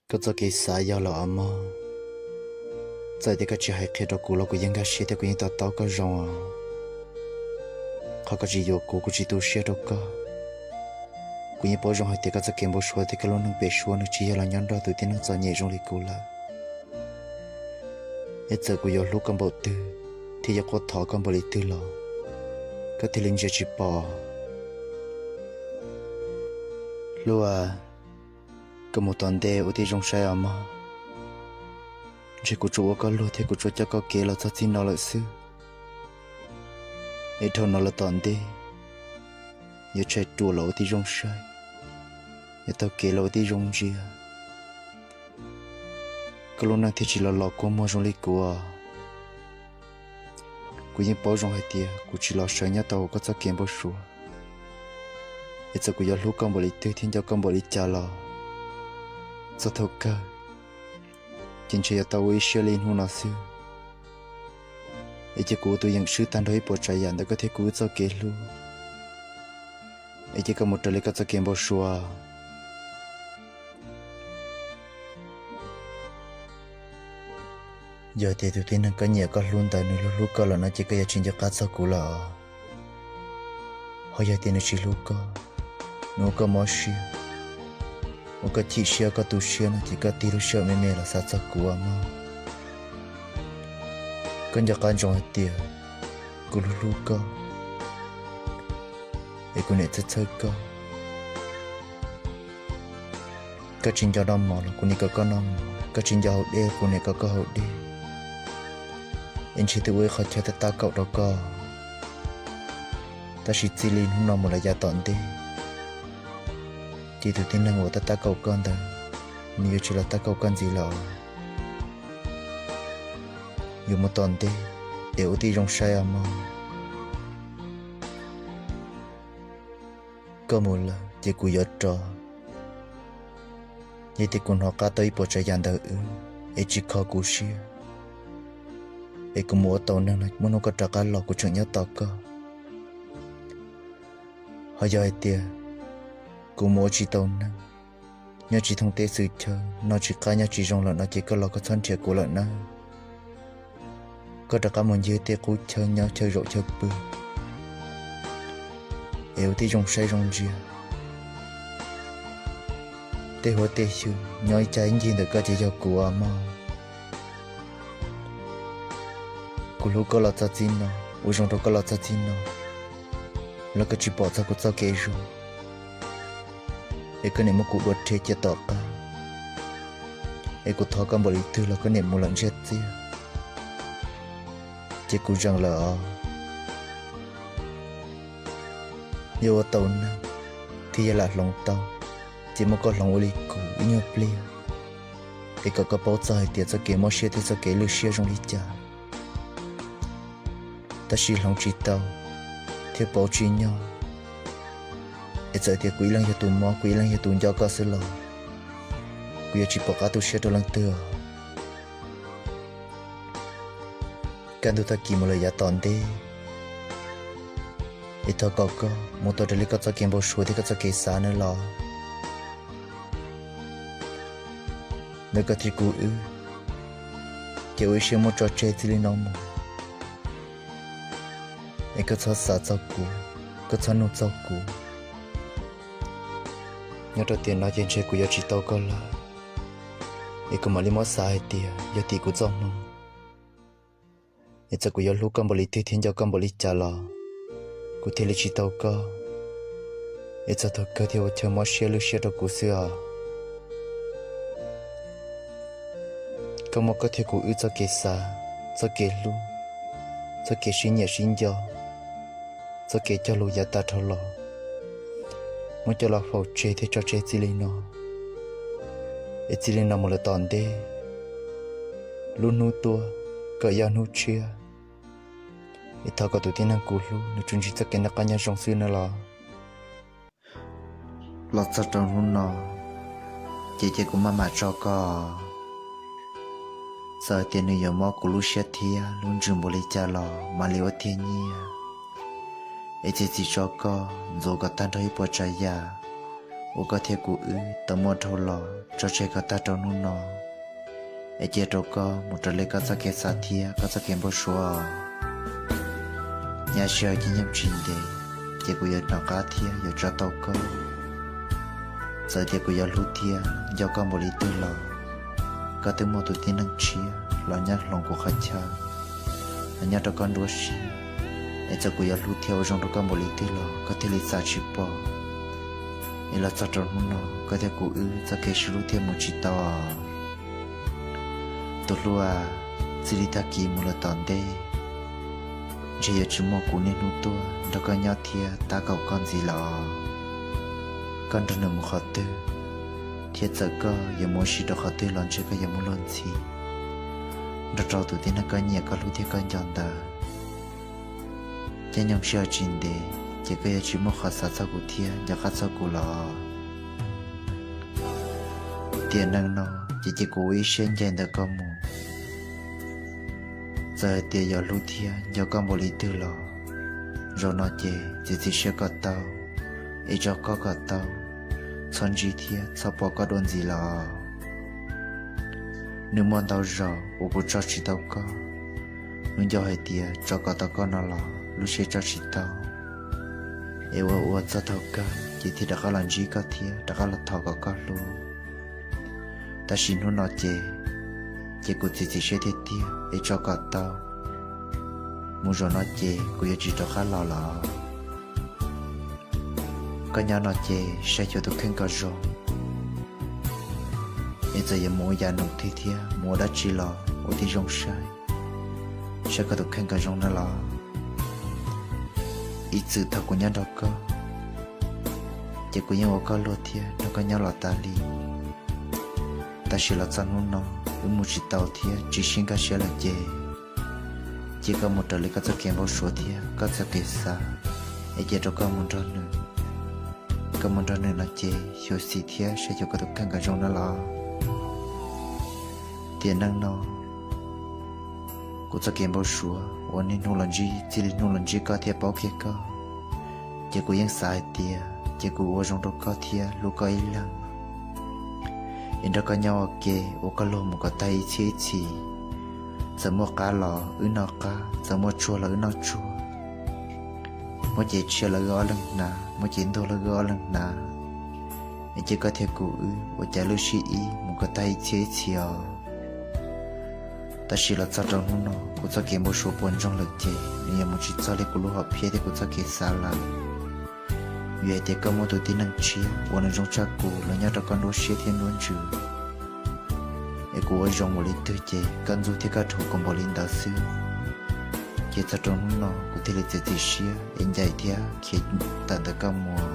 Koj txoj kev xav yog lawm os mog. Txawm tias koj tsis hais qhia rau kuv los kuv yeej nkag siab thiab kuv yeej to taub koj zoo os. Qhov koj tsis yuav kuv, kuv tsis tu siab rau koj. Kuv yeej paub zoo hais tias koj txoj kev npau suav thiab koj lub neej pem suab nws tsis yog los nyob nrog tus tib neeg txom nyem zoo li kuv lawm. Es txawm kuv yuav hlub koj npaum twg thiab yuav quaj thov koj npaum li twg los koj thiaj li ntsia tsis pom. Hlub a, koj mus tom ntej ua tib zoo saib os mog. Ntshe kuv tsuas ua koj luag thiab kuv tsuas coj koj kev los txog txij no lawm xwb. Es dhau no los tom ntej, yuav tshaib ruam los ua tib zoo saib, yuav taug kev los ua tib zoo ntsia, koj lub neej thiaj tsis los los kua muag zoo li kuv. Kuv yeej paub zoo hais tias kuv tsis los sawv nyob tau hauv koj txoj kev npau suav. Es txawm kuv yuav hlub koj npaum li twg thiab nco koj npaum li cas los, txog thaum kawg ces ntshe yuav tau ua ib siab li hnub no xwb. Es cia kuv ua tus yeem swb tag nrho ib puas tsav yam ntawm koj thiab kuv wb txoj kev hlub. Es cia koj mus raws li koj txoj kev npau suav. Yog tias tus tib neeg koj nyiam koj hlub ntawd nws hlub hlub koj lawm no ces koj yuav tsis nco qab txog kuv lawm os. Ho yog tias nws tsis hlub koj, nws ua koj mob siab, ua koj chim siab, ua koj tu siab no ces koj tig lub sij hawm me me los xav txog kuv os mog. Koj nco qab ntsoov hais tias kuv hlub hlub koj, es kuv niam txhawj txhawj koj. Koj tsis nco noj mov los kuv niam kom koj noj mov, koj tsis nco haus dej kuv niam kom koj haus dej. Es ntshe twb ua ib qho chaw tab tab kaum rau koj, tab sis txij li hnub no mus lawm yav tom ntej, ces tus tib neeg uas tab tab kaum koj ntawd, nws yuav tsis los tab kaum koj ntxiv lawm. Yuav mus tom ntej, es ua tib zoo saib os mog. Koj mus lawm ces kuv yuav rov. Yog tias kuv hnov qab tau ib puas tsav yam ntawm wb es tsis kho kuv siab, es kuv mus ua tau neeg no muaj hnub koj rov qab los kuv tseem nyob tos koj. Ho yog hais tias kuv mus ua tsis tau neeg, nyob tsis thoob teb xwm chaw, noj tsis qab nyob tsis zoo lawm no ces koj los koj txhob nrhiav kuv lawm nawb. Koj rov qab mus ncig tej qub chaw nyob chaw zaum chaw pw, es ua tib zoo saib zoo ntsia. Tej huab tej xyw nyob ib cag ib ncig ntawm koj ces yog kuv os mog. Kuv hlub koj los txog txij no, ua zoo rau koj los txog txij no, los koj tsis pom txog kuv txoj kev zoo, es koj niam muab kuv dua rhe cia tom qab, es kuv thov koj npaum li twg los koj niam mus lawm ntsiag txiag, ces kuv zeem lawm os. Yog ua tau neeg thiab yog lam hloov tau, ces muab koj hloov ua li kuv ib nyuag pliag, es kom koj paub txog hais tias txoj kev mob siab thiab txoj kev lwj siab zoo li cas. Tab sis hloov tsis tau thiab pauv tsis nyog, es txawm tias kuv ib leeg yog tus mob, kuv ib leeg yog tus nco koj xwb los kuv yuav tsis pom qab tu siab rau leej twg os. Kaj ntug tag kis mus lawm yav tom ntej, es thov kom koj mus tau raws li koj txoj kev npau suav thiab koj txoj kev xav nawb los. Ntawm koj thiab kuv wb, ces ua ib siab muab tso tseg txij li no mus, es koj txhob xav txog kuv, koj txhob nug txog kuv. Nyob rau tiam no ces ntshe kuv yuav tsis tau koj lawm, es kuv mam li muab xav hais tias yog tim kuv txoj hmoo. Es txawm kuv yuav hlub koj npaum li twg thiab nco koj npaum li cas los kuv thiaj li tsis tau koj. Es txog thaum kawg thiaj ua chaw mob siab lwj siab rau kuv xwb os. Koj muab koj thiab kuv wb txoj kev xav, txoj kev hlub, txoj kev sib nyiam sib nco, txoj kev cog lus yav tas dhau los, muab coj los faus tseg thiab tso tseg txij li no. Es txij li no mus lawm tom ntej, lub hnub tuaj kom yog hnub tshiab, es thov kom tus tib neeg kuv hlub nws tsuas ntsib txoj kev noj qab nyob zoo xwb nawb los. Los txog rau hnub no, ces cia kuv maj mam tso koj. Txawm tias nws yuav mob kuv lub siab thiab lub ntsws npaum li cas los mam li ua thiaj nyiaj. Es txiav txim tso koj ntxuav kom tag nrho ib puas tsav yam, uas koj thiab kuv wb tau muaj dhau los tso tseg kom tag rau hnub no, es cia rau koj mus raws li koj txoj kev xav thiab koj txoj kev npau suav. Nyob sij hawm caij nyoog tsis ntev, ces kuv yuav hnov qab thiab yuav tso tau koj. Txawm tias kuv yuav hlub thiab nco koj npaum li twg los, koj twb muaj tus tib neeg tshiab los nyob hloov kuv qhov chaw, los nyob rau koj nruab siab. Es txawm kuv yuav hlub thiab ua zoo rau koj npaum li twg los koj thiaj li xav tsis pom. Es los txog rau hnub no koj thiab kuv wb txoj kev sib hlub thiaj mus tsis tau. Tus hlub a, txij li tag kis mus lawm tom ntej, ntshe yuav tsis muaj kuv niaj hnub tuaj nrog koj nyob thiab tab kaum koj ntxiv lawm. Koj nrog nws mus qhov twg, thiab txawm koj yuav mus ua si rau qhov twg los ntshe koj yuav muaj luag ntxhi nrog rau tus tib neeg koj nyiam koj hlub thiab koj nco ntawd. Caij nyoog sij hawm tsis ntev, ces koj yuav tsis muaj qhov xav txog kuv thiab nco qab txog kuv lawm. Tiam neej no, ces cia kuv ua ib siab ncaig ntawm koj mus. Txawm hais tias yuav hlub thiab nco koj npaum li twg los, zaum no ces txiav txim siab kom tau, es tso koj kom tau, txhob ntsib thiab txhob pom koj dua ntxiv lawm. Nws muaj ntau zaus uas kuv tso tsis tau koj, lub ncauj hais tias tso kom tau koj no los lub siab tso tsis tau. Es ua ua txog thaum kawg ces thiaj rov qab los ntsib koj thiab rov qab los thov kom koj hlub. Tab sis hnub no ces, ces kuv txiav txim siab tiag tiag es tso kom tau, mus zaum no ces kuv yuav tsis rov qab los lawm. Koj nyob no ces saib xyuas tus kheej kom zoo, es txawm yuav mus ua yam num twg thiab mus ua dab tsi los ua tib zoo saib, saib koj tus kheej kom zoo na los. Ib txwm thaum kuv nyob nrog koj, ces kuv yeej ua koj luag thiab nrog koj nyob los tas li. Tab sis los txog hnub no, wb mus tsis tau thiab tsis sib nkag siab lawm ces, cia koj mus raws li koj txoj kev npau suav thiab koj txoj kev xav, es cia rau koj mus nrog nws. Koj mus nrog nws no ces xyuam xim thiab saib xyuas koj tus kheej kom zoo na los. Tiam neej no, kuv txoj kev npau suav uas niaj hnub los ntsib, txij li hnub los ntsib koj thiab paub kiag koj, ces kuv yeej xav hais tias ces kuv ua zoo rau koj thiab hlub koj ib leeg, es nrog koj nyob ua ke ua koj luag mus kom tag ib txhiab ib txhis. Txawm muaj qab los wb noj qab, txawm muaj tsuag los wb noj tsuag, muaj cev tshiab los wb ob leeg hnav, muaj cev ntuag los wb ob leeg hnav, es cia koj thiab kuv wb ua cas lub sib ib mus kom tag ib txhiab ib txhis os. Tab sis los txog rau hnub no kuv txoj kev npau suav puas ntsoog lawm ces nws yuav mus tsis txog li kuv lub hom phiaj thiab kuv txoj kev xav lawm. Vim hais tias koj muaj tus tib neeg tshiab uas nws zoo tshaj kuv los nyob rau koj nruab siab thiab nruab ntsws, es kuv ua zoo npaum li twg ces koj ntxub thiab koj dhuav kuv npaum li ntawd xwb. Ces txog rau hnub no kuv thiaj li txiav txim siab es ncaim thiab khiav tawm ntawm koj mus.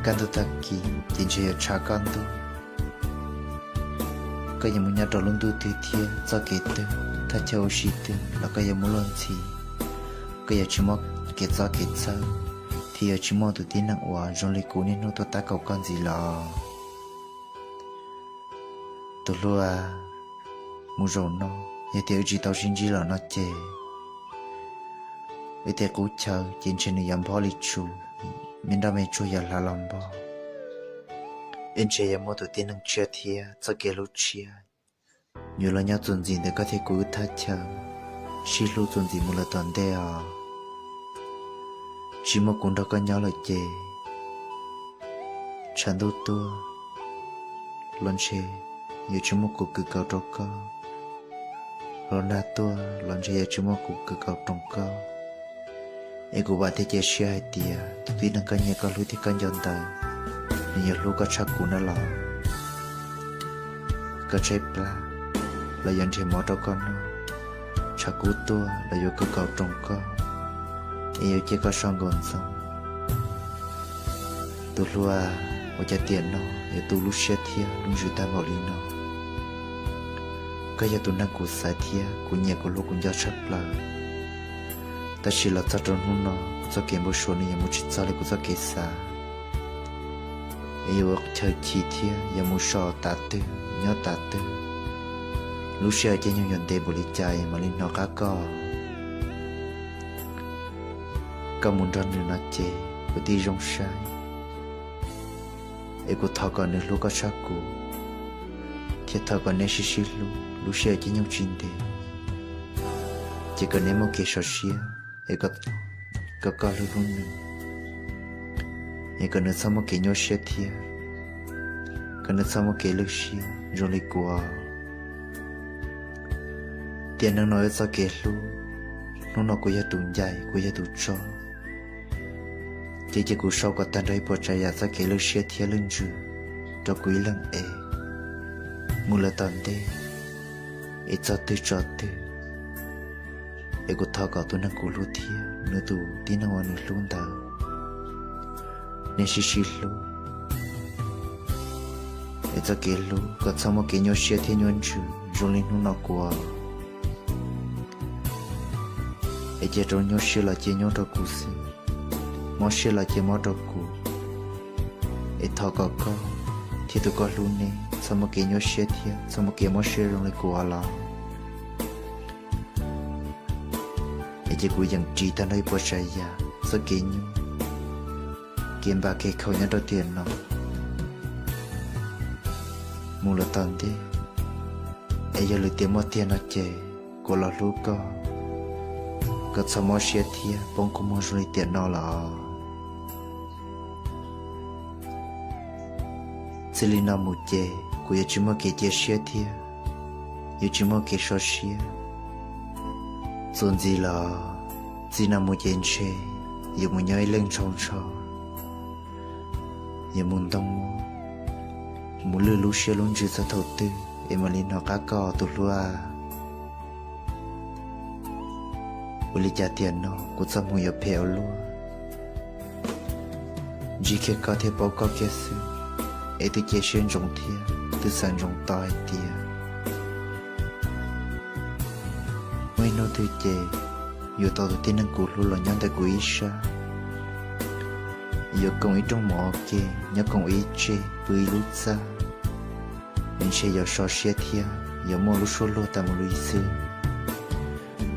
Kaj ntug tag kis ces ntshe yuav tshav kaj ntug. Koj yuav mus nyob rau lub ntuj twg thiab txoj kev twg, thaj chaw ua si twg los koj yuav muaj luag ntxhi. Koj yuav tsis muaj kev txob kev txhawj, thiab yuav tsis muaj tus tib neeg uas zoo li kuv niaj hnub tuaj tab kaum koj ntxiv lawm. Tus hlub a, mus zaum no, yog tias wb tsis tau sib ntsib los no ces wb tej qub chaw ces ntshe nws yuav nphob li tsus, me nroj me tsuag yuav hlav los npog. Wb ntshe yuav muaj tus tib neeg tshiab thiab txoj kev hlub tshiab yuav los nyob txuas ntxiv ntawm koj thiab kuv wb thaj chaw, sib hlub txuas ntxiv mus lawm tom ntej os. Tsis muaj kuv nrog koj nyob lawm ces tshav ntuj tuaj los ntshe yuav tsis muaj kuv kws kaus rau koj, los nag tuaj los ntshe yuav tsis muaj kuv kws kaus roos koj. Es kuv vam thiab cia siab hais tias tus tib neeg koj nyiam koj hlub thiab koj nco ntawd, nws yuav hlub koj tshaj kuv na los. Koj tshaib plab los yuav nrhiav mov rau koj noj, tshav kub tuaj los yuav kws kaus roos koj, es yuav cia koj so nkaus ntxoov. Tus hlub a, ua cas tiam no yuav tu lub siab thiab lub ntsws tag npaum li no? Koj yog tus neeg kuv xaiv thiab kuv nyiam kuv hlub kuv nco tshaj plaws. Tab sis los txog rau hnub no kuv txoj kev npau suav nws yuav mus tsis txog li kuv txoj kev xav, es yuav ua chaw chim thiab yuav mus so tas twg nyob tas twg. Lub sij hawm caij nyoog yuav ntev npaum li cas es mam li hnov qab koj. Koj mus nrog nws no ces kuv tib zoo saib, Es kuv thov kom nws hlub koj tshaj kuv, thiab thov kom neb sib sib hlub, lub sij hawm caij nyoog tsis ntev ces kom neb muaj kev sov siab, es kom koj hlub hlub nws, es kom nws txhob muaj kev nyuaj siab thiab kom nws txhob muaj kev lwj siab zoo li kuv. Tiam neej no wb txoj kev hlub, hnub no kuv yog tus ncaim, kuv yog tus tso, ces cia kuv sau kom tag nrho ib puas tsav yam txoj kev lwj siab thiab lwj ntsws rau kuv ib leeg es mus lawm tom ntej, es txog twg tso twg. Es kuv thov kom tus neeg kuv hlub thiab nws tus tib neeg uas nws hlub ntawd, neb sib sib hlub, es txoj kev hlub kom txhob muaj kev nyuaj siab thiab nyuaj ntsws zoo li hnub no kuv. Es cia rau nyuaj siab los cia nyuaj rau kuv xwb, mob siab los cia mob rau kuv. Es thov kom koj thiab tus koj hlub neb txhob muaj kev nyuaj siab thiab txhob muaj kev mob siab zoo li kuv los. Es cia kuv yeem ris tag nrho ib puas tsav yam txoj kev nyuaj, kev npam kev khaum nyob rau tiam no mus lawm tom ntej. Es yog lwm tiam muaj tiag no ces kuv los hlub koj, koj txhob mob siab thiab poob kua muag zoo li tiam no los. Txij li no mus ces kuv yuav tsis muaj kev cia siab thiab yuav tsis muaj kev sov siab. Txuas ntxiv los txij no mus ces ntshe yuav mus nyob ib leeg ntshaus ntsho, yuav mus ntoo, mus lwj lub siab lub ntsws txog thaum twg es mam li hnov qab koj tus hlub a. Ua li cas tiam no kuv txoj hmoov yuav phem ua luaj, ntsib kiag koj thiab paub koj kiag xwb, es twb cia siab ntsoov thiab twb xav ntsoov tau hais tias muaj ib hnub twg ces yuav tau tus tib neeg kuv hlub los nyob ntawm kuv ib sab, yuav koom ib rooj mov ua ke, nyob koom ib tse pw ib lub txaj, es ntshe yuav sov siab thiab yuav muaj lub suab luag tas mus li xwb.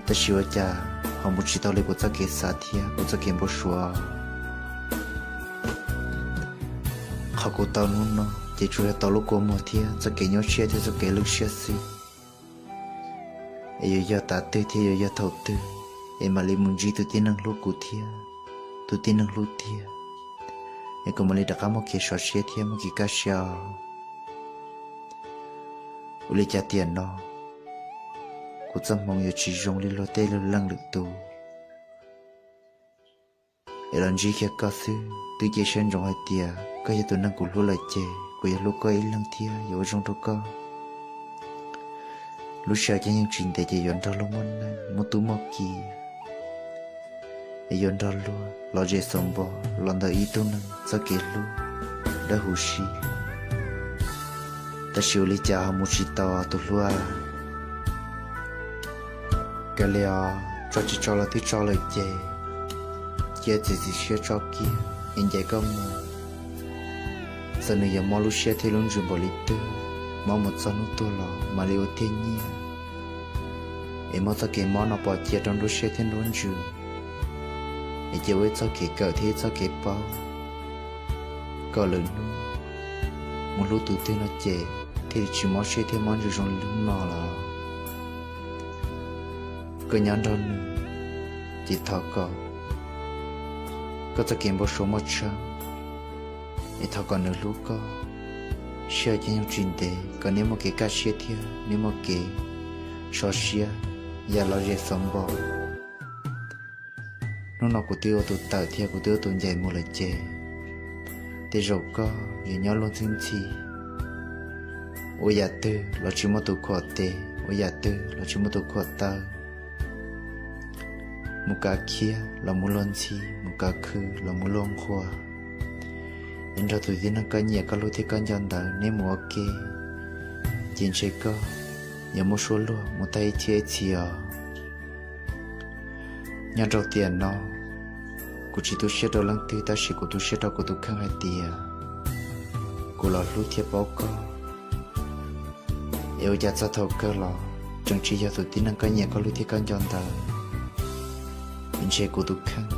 Tab sis ua cas ho mus tsis tau li kuv txoj kev xav thiab kuv txoj kev npau suav. Qhov kuv tau hnub no ces tsuas yog tau lub kua muag thiab txoj kev nyuaj siab thiab txoj kev lwj siab xwb. Es yuav yog tav twg thiab yuav yog thaum twg es mam li mus ntsib tus tib neeg hlub kuv thiab tus tib neeg hlub tiag, es kuv mam li rov qab muaj kev sov siab thiab muaj kev kaj siab os. Ua li cas tiam no kuv txoj hmoov yuav tsis zoo li luag tej leej lwm tus, es los ntsib kiag koj xwb twb cia siab ntsoov hais tias koj yog tus neeg kuv hlub lawm ces kuv yuav hlub koj ib leeg thiab yuav ua zoo rau koj. Lub sij hawm caij nyoog tsis ntev ces yuav nrog luag muaj neej muaj tub muaj ki, es yuav nrog luag lom zem xaus npo los ntawm ib tug neeg txoj kev hlub dawb huv si. Tab sis ua li cas ho mus tsis tau tus hlub a. Kav liam os, tso tsis tso los twb tso lawm ces cia txiav txim siab tso kiag es ncaim koj mus. Txawm nws yuav mob lub siab thiab lub ntsws npaum li twg, mob mus txog hnub tuag los mam li ua tiag nyiaj, es muab txoj kev mob no pov cia rau nruab siab thiab nruab ntsws, es cia ua ib txoj kev kawm thiab ib txoj kev paub, kom lwm hnub mus hlub tus twg no ces thiaj li tsis mob siab thiab mob ntsws zoo li hnub no los. Koj nyob nrog nws ces thov kom koj txoj kev npau suav muaj tshaj, es thov kom nws hlub koj. Sij hawm caij nyoog tsis ntev kom neb muaj kev kaj siab thiab neb muaj kev sov siab, yam lom zem xaus npo. Hnub no kuv twb ua tus tawm thiab kuv twb ua tus ncaim mus lawm ces tej zaum koj yuav nyob luag ntxhi ntxhi, ua yam twg los tsis muaj tus khuam tes, ua yam twg los tsis muaj tus khuam taw. Mus kav khiab los mus luag ntxhi, mus kav khw los mus luag nqhuas. Es nrog tus tib neeg koj nyiam koj hlub thiab koj nco ntawd neb mus ua ke, ces ntshe koj yuav muaj suab luag mus tag ib txhiab ib txhis os. Nyob rau tiam no, kuv tsis tu siab rau leej twg tab sis kuv tu siab rau kuv tus kheej hais tias kuv los hlub thiab paub koj, es ua cas txog thaum kawg los tseem tsis yog tus tib neeg koj nyiam koj hlub thiab koj nco ntawd. Ntshe kuv tus kheej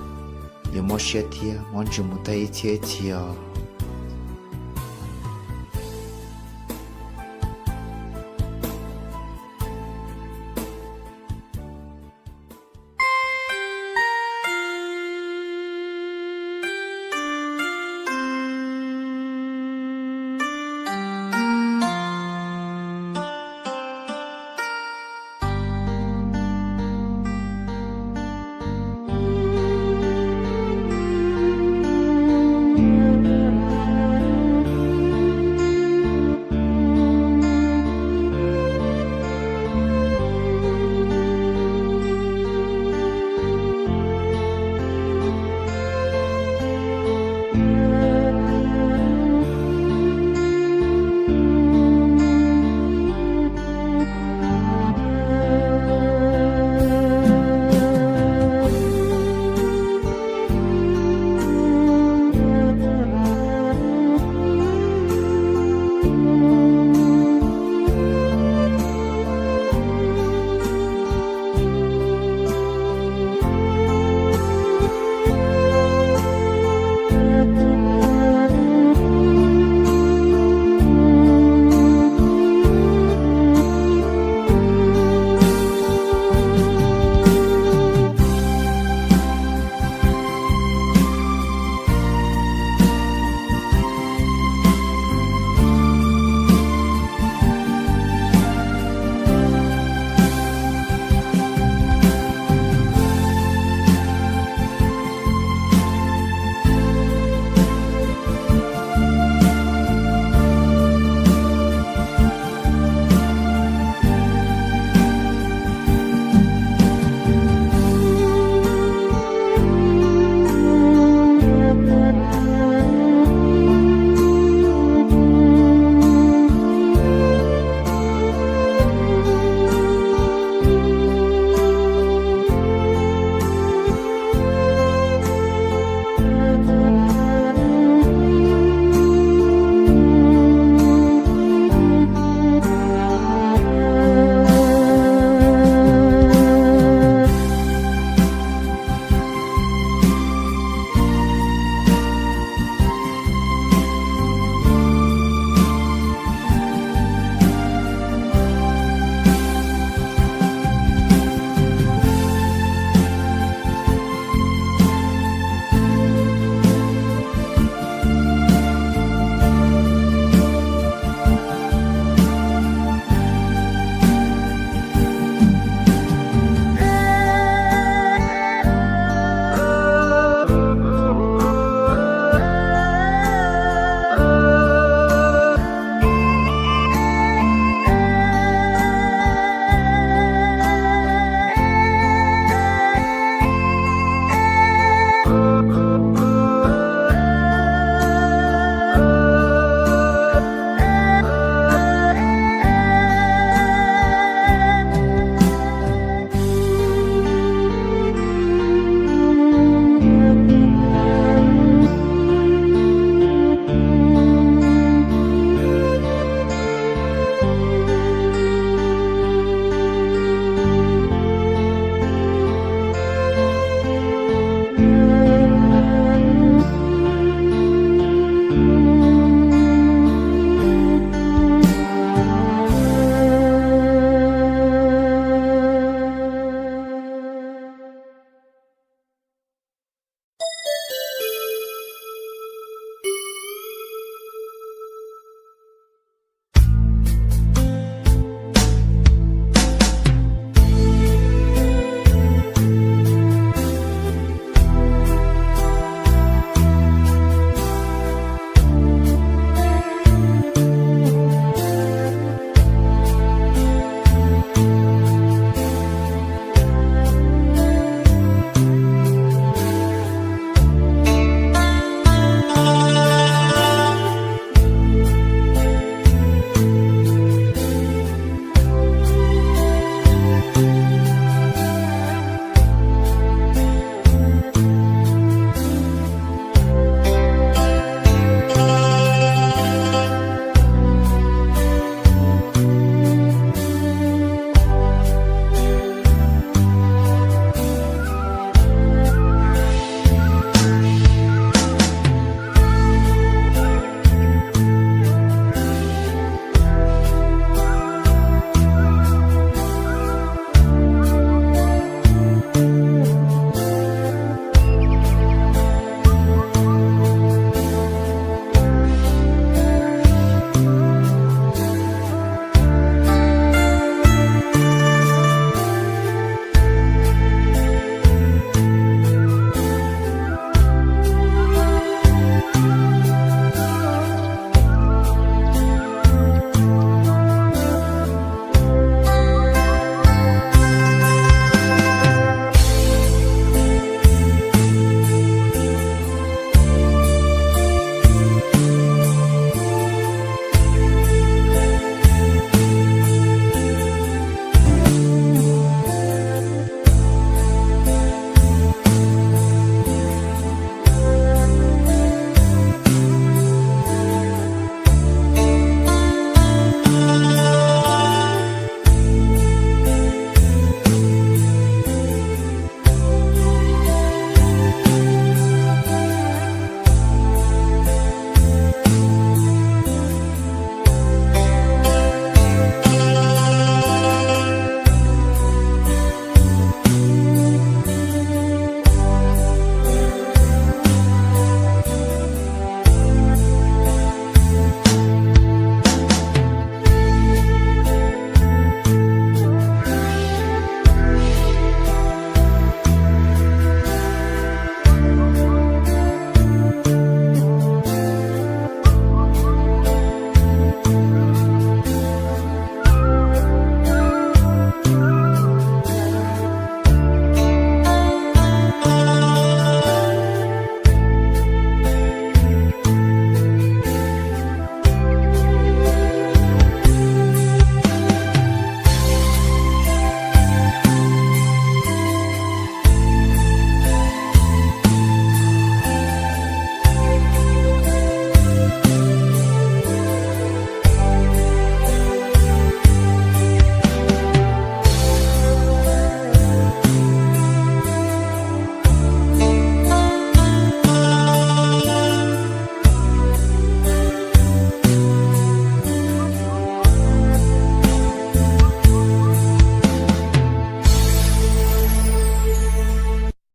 yuav mob siab thiab mob ntsws mus tag ib txhiab ib txhis os.